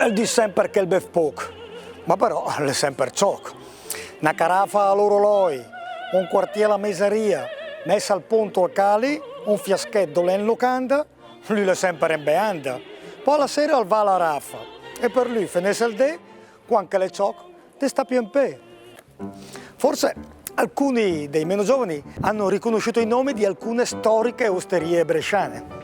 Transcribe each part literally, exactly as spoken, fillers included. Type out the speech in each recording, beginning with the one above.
El dis semper che el bef póch, ma però l'è semper ciòch. Na carafa a l'orolòi, un quartì a la mesaria, mès al pónt al cali, un fiaschèt dolé in locanda, lü l'è semper in beanda. Pò a la sera al va a la rafa, e per lü fenès el dé, quan che l'è ciòch, de stà piö in pé. Forse alcuni dei meno giovani hanno riconosciuto i nomi di alcune storiche osterie bresciane.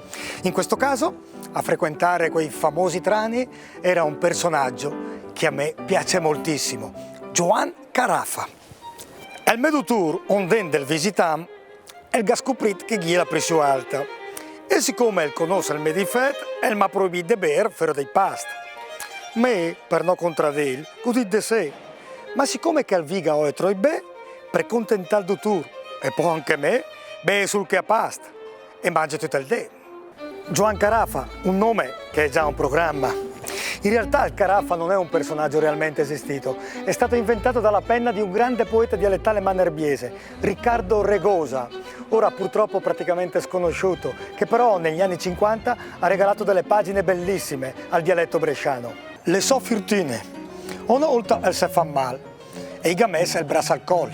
In questo caso, a frequentare quei famosi trani era un personaggio che a me piace moltissimo, Gioàn Carafa. El mé dutùr, un dé 'ndèl visitàm, el gh'à scuprìt che gh'ìe la pressiù alta. E sicome el conòs el mé difèt, el m'à proibìt de béer föra dai past. Mé, per no contradìl, gh'ó dit de sé. Ma sicome che al viga òe tròp bé, per contentà 'l dutùr, e pò anche mé, bée sul che a past, e mange töt el dé. Gioàn Carafa, un nome che è già un programma. In realtà il Carafa non è un personaggio realmente esistito, è stato inventato dalla penna di un grande poeta dialettale manerbiese, Riccardo Regosa, ora purtroppo praticamente sconosciuto, che però negli anni cinquanta ha regalato delle pagine bellissime al dialetto bresciano. Le sò fürtüne. Öna ólta el s'è fat mal e i gh'à mès el bras al còl.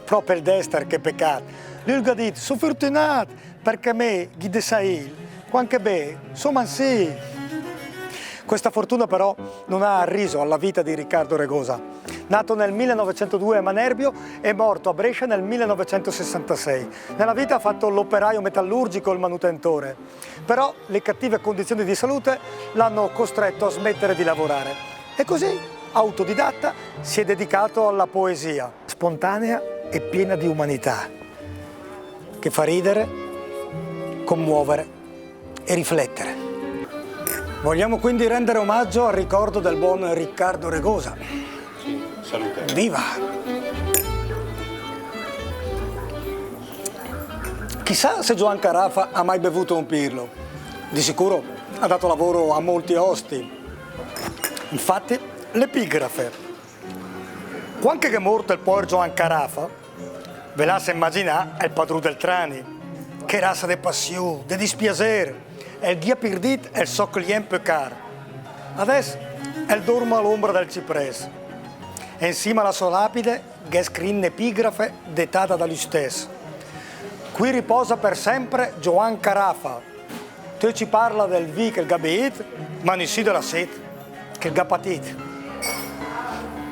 Pròpe el dèster, che pecàt. Lü el gh'à dit: "Só fürtünàt, perché mé gh'ì de saìl, quan che bé só mansì." Questa fortuna però non ha arriso alla vita di Riccardo Regosa. Nato nel millenovecentodue a Manerbio e morto a Brescia nel millenovecentosessantasei. Nella vita ha fatto l'operaio metallurgico, il manutentore. Però le cattive condizioni di salute l'hanno costretto a smettere di lavorare. E così, autodidatta, si è dedicato alla poesia, spontanea e piena di umanità, che fa ridere, commuovere e riflettere. Vogliamo quindi rendere omaggio al ricordo del buon Riccardo Regosa. Sì, salute. Viva! Chissà se Gioàn Carafa ha mai bevuto un pirlo. Di sicuro ha dato lavoro a molti osti. Infatti, l'epigrafe. Quan che gh'è mórt el pòer Gioàn Carafa, ve lassa imaginà el padrù del trani. Che rassa de passiù, de dispiasér, el gh'ìa pierdìt el sò cliènt piö car. Adès el dorma a l'ombra del ciprès. E in sima a la sò lapide gh'è scriìt n'epigrafe detada da lü stès: "Qui riposa per sempre Gioàn Carafa. Töcc i parla del vì che 'l gh'à beìt, ma nissü de la set che 'l gh'à patìt."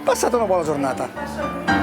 Passate una buona giornata.